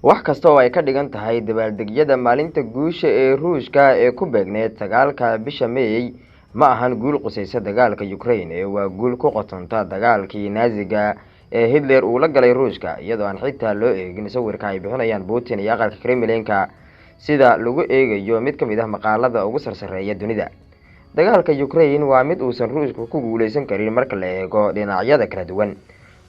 Wax kasta oo ay ka dhigan tahay dabaaldegyada maalinta guusha ee Ruushka ee ku beegneyd 9-ka bisha May ma ahan guul qusaysa dagaalka Ukraine ee waa guul ku qotonta dagaalkii Naaziga ee Hitler uu la galay Ruushka, iyadoo aan xitaa loo eegin sawirka ay bixinayaan Putin iyo aqalka Kremlin-ka sida lagu eegayo mid ka mid ah maqaalada ugu sarsareeya dunida. Dagaalka Ukraine waa mid uusan Ruushku ku guuleysan karin marka la eego dhinacyada kala duwan.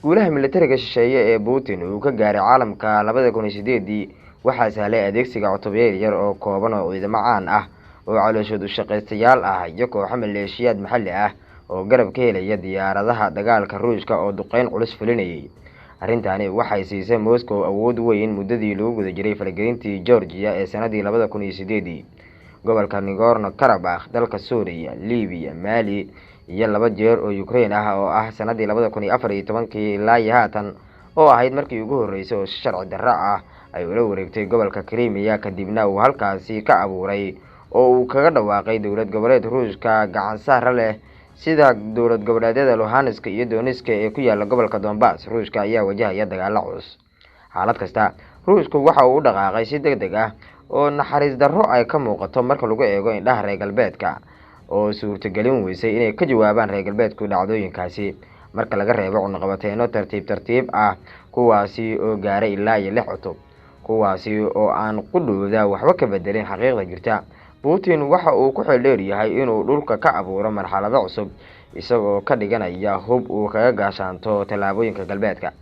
Guulaha militariga shisheeye ee Putin uu ka gaaray caalamka 2008-dii waxaa sahlay adeegsiga cutubyo yaryar oo kooban oo ciidamo caan ah oo calooshood u shaqaystayaal ah iyo kooxo maleeshiyaad maxalli ah oo garab ka helaya diyaaradaha dagaalka Ruushka oo duqeyn culus fulinayay. Arrintani waxay siisay Moscow awood weyn muddadii lagu guda jiray faragelintii Georgia ee sanadii 2008-dii. Gobolka Nagorno-Karabakh, dalka Suuriya, Liibiya, Mali iyo laba jeer oo Ukraine ah oo ah sanadii 2014-kii ilaa iyo haatan oo ahayd markii ugu horreysay oo si sharci darro ah ay ula wareegtay gobolka Crimea, kadibna uu halkaasi ka abuuray oo uu kaga dhawaaqay dowlad goboleed Ruushka gacan saar leh sida dowlad goboleedyada Luhansk iyo Donetsk ee ku yaala gobolka Donbass. Ruushka ayaa wajahaya dagaalo culus. Xaalad kasta, Ruushku waxa uu u dhaqaaqay si degdeg ah oo naxariis darro ay ka muuqato marka lagu eego indhaha reer galbeedka, oo suurtagelin weysay inay ka jawaabaan reer galbeedku dhacdooyinkaasi marka laga reebo cunaqabateyno tartiib tartiib ah, kuwaasi oo gaaray ilaa iyo 6 cutub, kuwaasi oo aan qudhooda waxba ka bedelin xaqiiqda jirta. Putin waxa uu ku xeel dheer yahay inuu dhulka ka abuuro marxalado cusub, isagoo ka dhiganaya hub uu kaga gaashaanto tallaabooyinka galbeedka.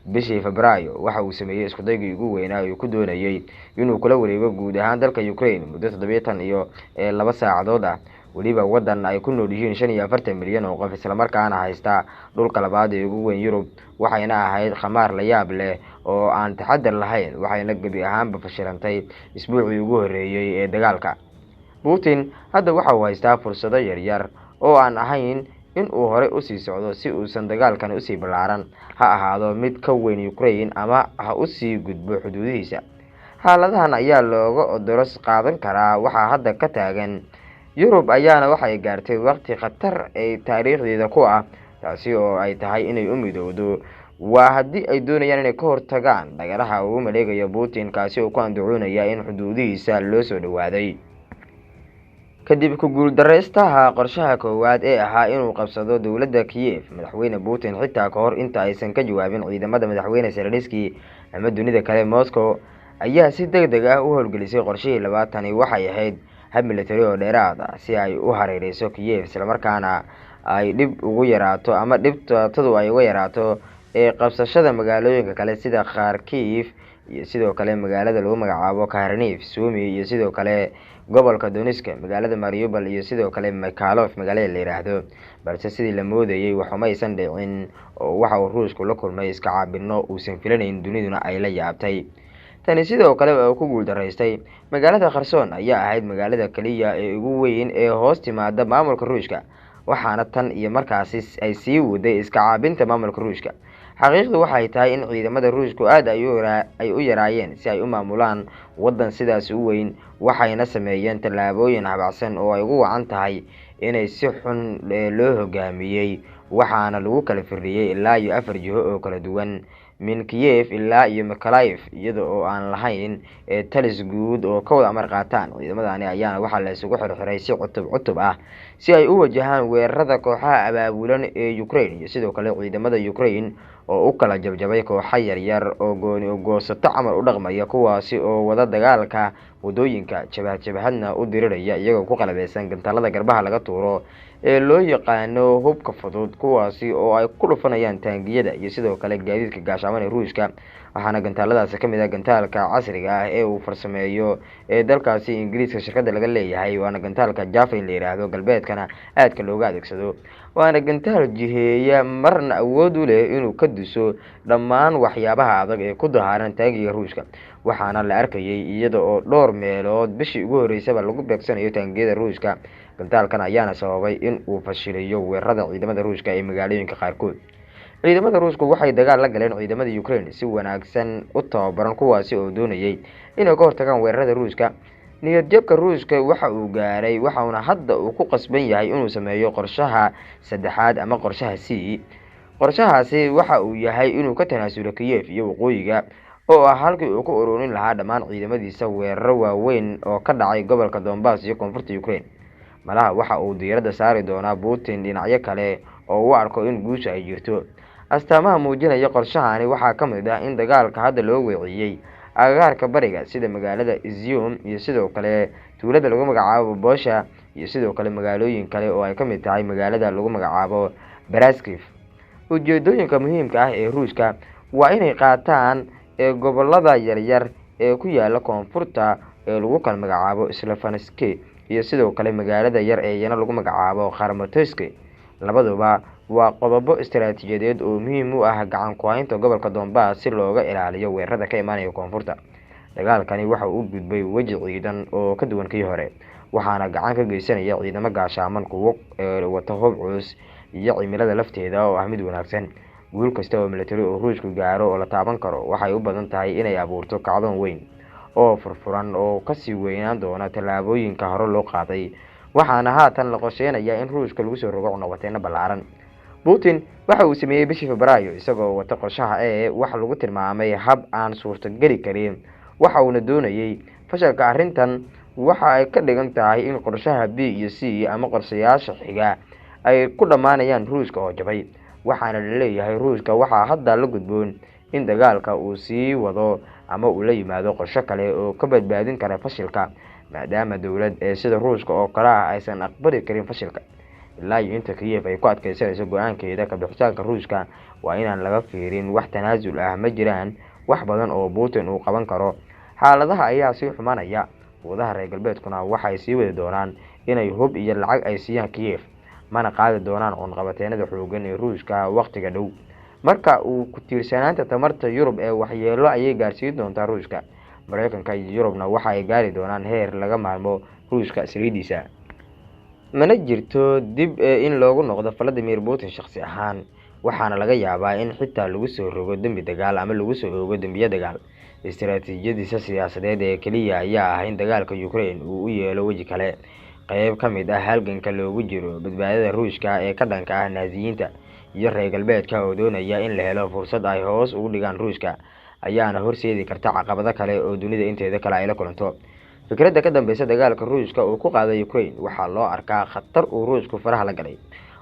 Bishii Febraayo waxa uu sameeyey isku daygii ugu weynaa ee uu ku doonayay inuu kula wareego guud ahaan dalka Ukraine muddo 72 saacadood ah, weliba waddan ay ku nool yihiin 45 milyan oo qof, islamarkaana haysta dhulka labaad ee ugu weyn Yurub. Waxayna ahayd khamaar la yaab leh oo aan taxadar lahayn, waxayna gebi ahaanba fashilantay isbuucii ugu horreeyay ee dagaalka. Putin hadda waxa uu haystaa fursado yaryar oo aan ahayn in uu horey usii socdo si uusan dagaalkani usii ballaaran, ha ahaado mid ka weyn Ukraine ama ha usii gudbo xuduudihiisa. Xaaladahan ayaa looga odoros qaadan karaa waxaa hadda ka taagan Yurub, ayaana waxay gaartay waqti khatar ay taariikhdeeda ku ah, taasi oo ay tahay inay u midowdo waa haddii ay doonayaan inay ka hortagaan dhagaraha uu maleegayo Putin, kaasi oo ku andacoonaya in xuduudihiisa loo soo dhawaaday. Kadib ku guuldareystaha qorshaha koowaad ee ahaa inuu qabsado dowladda Kiev, madaxweyne Putin xitaa ka hor inta aysan ka jawaabin ciidamada madaxweyne Zelensky ama dunida kale, Moscow ayaa si degdeg ah u howlgelisay qorshihii labaad. Tani waxay ahayd hab militari oo dheeraad ah si ay u hareereyso Kiev, islamarkaana ay dhib ugu yaraato ama dhibtaatadu ay uga yaraato ee qabsashada magaalooyinka kale sida Kharkiv iyo sidoo kale magaalada lagu magacaabo Kharniv, Sumy iyo sidoo kale gobolka Donetsk, magaalada Mariupol iyo sidoo kale Mykolaiv magaalada la yiraahdo. Balse sidii la moodayay waxuma aysan dhicin, oo waxa uu Ruushku la kulmay iska caabino uusan filanayn, duniduna ay la yaabtay. Tani sidoo kale waa uu ku guuldaraystay. Magaalada Kherson ayaa ahayd magaalada kaliya ee ugu weyn ee hoos timaada maamulka Ruushka, waxaana tan iyo markaasi ay sii waday iska caabinta maamulka Ruushka. Xaqiiqdu waxay tahay in ciidamada Ruushku aad ay u yaraayeen si ay u maamulaan waddan sidaas u weyn, waxayna sameeyeen tallaabooyin habacsan oo ay ugu wacan tahay inay si xun loo hogaamiyey, waxaana lagu kala firdhiyey ilaa iyo 4 jiho oo kala duwan min Kiev ilaa iyo Mykolaiv, iyada oo aan lahayn talis guud oo ka wada amar qaataan. Ciidamadani ayaana waxaa la isugu xirxiray si cutub cutub ah si ay u wajahaan weerarada kooxaha abaabulan ee Ukraine iyo sidoo kale ciidamada Ukraine oo u kala jabjabay kooxo yaryar oo gooni goosato camal u dhaqmaya, kuwaasi oo wada dagaalka wadooyinka jabhad jabhadna u diriraya, iyagoo ku qalabeysan gantaalada garbaha laga tuuro ee loo yaqaano hubka fudud, kuwaasi oo ay ku dhufanayaan taangiyada iyo sidoo kale gaadiidka gaashaaman ee Ruushka. Waxaana gantaaladaasi ka mid ah gantaalka casriga ah ee uu farsameeyo ee dalkaasi Ingiriiska shirkadda laga leeyahay, waana gantaalka Javelin la yiraahdo, galbeedkana aadka looga adeegsado, waana gantaal jiheeya marna awood u leh inuu ka duso dhammaan waxyaabaha adag ee ku dahaaran taangiga Ruushka. Waxaana la arkayay iyada oo dhowr meelood bishii ugu horreysaba lagu beegsanayo taangiyada Ruushka. Gantaalkan ayaana sababay in uu fashiliyo weerarada ciidamada Ruushka ee magaalooyinka qaarkood. Ciidamada Ruushku waxay dagaal la galeen ciidamada Ukraine si wanaagsan u tababaran, kuwaasi oo doonayay inay ka hortagaan weerarada Ruushka. Niyad jabka Ruushka waxa uu gaaray, waxauna hadda uu ku qasban yahay inuu sameeyo qorshaha saddexaad ama qorshaha C. Qorshahaasi waxa uu yahay inuu ka tanaasulo Kiev iyo waqooyiga oo ah halkii uu ku ururin lahaa dhammaan ciidamadiisa weeraro waaweyn oo ka dhacay gobolka Donbass iyo koonfurta Ukraine. Malaha waxa uu diiradda saari doonaa Putin dhinacyo kale oo uu arko in guusha ay jirto. Astaamaha muujinaya qorshahani waxaa ka mid ah in dagaalka hadda loo weeciyey agagaarka bariga sida magaalada Izium iyo sidoo kale tuulada lagu magacaabo Bosha iyo sidoo kale magaalooyin kale oo ay ka mid tahay magaalada lagu magacaabo Baraskiv. Ujeedooyinka muhiimka ah ee Ruushka waa inay qaataan ee gobolada yaryar ee ku yaala koonfurta ee lagu kala magacaabo Slovansk iyo sidoo kale magaalada yar ee iyana lagu magacaabo Kharmatovsk. Labaduba waa qodobo istaraatiijiyadeed oo muhiim u ah gacan ku haynta gobolka Donbass si looga ilaaliyo weerarada ka imaanaya koonfurta. Dagaalkani waxa uu u gudbay weji ciidan oo ka duwan kii hore, waxaana gacan ka geysanaya ciidamo gaashaaman, kuwo wata hub culus iyo cimilada lafteeda oo ah mid wanaagsan. Guul kasta oo militari oo Ruushku gaaro oo la taaban karo waxay u badan tahay inay abuurto kacdoon weyn oo furfuran oo kasii weynaan doona tallaabooyinka hore loo qaaday, waxaana haatan la qorsheynayaa in Ruushka lagu soo rogo cunaqabateeno ballaaran. Putin waxa uu sameeyey bishii Febraayo isagoo wata qorshaha ee wax lagu tilmaamay hab aan suurtogeli karin, waxa uuna doonayay fashalka arrintan. Waxa ay ka dhigan tahay in qorshaha B iyo C ama qorshayaasha xiga ay ku dhammaanayaan Ruushka oo jabay, waxaana la leeyahay Ruushka waxaa hadda la gudboon in dagaalka uu sii wado ama uu la yimaado qorshe kale oo ka badbaadin kara fashilka, maadaama dowlad ee sida Ruushka oo kale ah aysan aqbali karin fashilka. Ilaa iyo inta Kiev ay ku adkeysanayso go-aankeeda ka bixitaanka Ruushka, waa inaan laga fiirin wax tanaasul ah. Ma jiraan wax badan oo Putin uu qaban karo. Xaaladaha ayaa sii xumaanaya, quwadaha reer galbeedkuna waxay sii wadi doonaan inay hub iyo lacag ay siiyaan Kiev, mana qaadi doonaan cunaqabateenada xooggan ee Ruushka waqtiga dhow. Marka uu ku tiirsanaanta tamarta Yurub ee waxyeelo ayay gaarsiin doontaa Ruushka. Mareykanka iyo Yurubna waxa ay gaari doonaan heer laga maarmo Ruushka saliidiisa. Mana jirto dib in loogu noqdo Vladimir Putin shakhsi ahaan, waxaana laga yaabaa in xitaa lagu soo rogo dembi dagaal ama lagu soo oogo dembiyo dagaal. Istaraatiijiyadiisa siyaasadeed ee keliya ayaa ah in dagaalka Ukraine uu u yeelo weji kale, qayb ka mid ah halganka loogu jiro badbaadada Ruushka ee ka dhanka ah Naaziyiinta iyo reer galbeedka oo doonaya in la helo fursad ay hoos ugu dhigaan Ruushka, ayaana horseedi karta caqabado kale oo dunida inteeda kale ay la kulanto. Fikradda ka dambeysa dagaalka Ruushka uu ku qaaday Ukraine waxaa loo arkaa khatar uu Ruushku faraha la galay,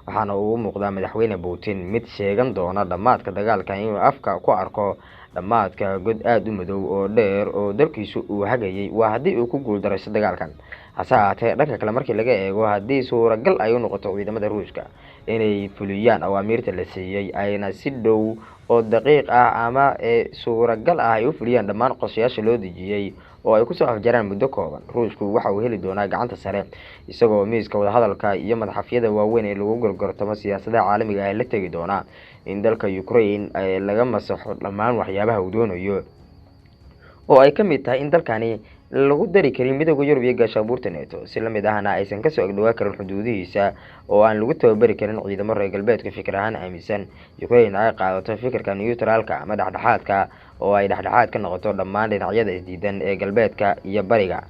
waxaana uu u muuqdaa madaxweyne Putin mid sheegan doona dhammaadka dagaalkan inuu afka ku arko dhammaadka god aada u madow oo dheer oo dalkiisu uu hagayay, waa haddii uu ku guuldaraysto dagaalkan. Hase ahaatee, dhanka kale markii laga eego, haddii suuragal ay u noqoto ciidamada Ruushka inay fuliyaan awaamiirta la siiyey, ayna si dhow oo daqiiq ah ama suuragal ah ay u fuliyaan dhammaan qorshayaasha loo dejiyey oo ay kusoo afjaraan muddo kooban, Ruushku waxa uu heli doonaa gacanta sare, isagoo miiska wadahadalka iyo madxafyada waaweyn ee lagu gorgortamo siyaasadaha caalamiga ah la tegi doonaa in dalka Ukraine laga masaxo dhammaan waxyaabaha uu doonayo, oo ay ka mid tahay in dalkani lagu dari karin Midowga Yurub iyo gaashaanbuurta NATO, si lamid ahna aysan kasoo agdhawaa karin xuduudihiisa oo aan lagu tababari karin ciidamo reer galbeedka fikir ahaan aaminsan. Ukraine ay qaadato fikirka neutraalka ama dhexdhexaadka oo ay dhexdhexaad ka noqoto dhammaan dhinacyada isdiidan ee galbeedka iyo bariga.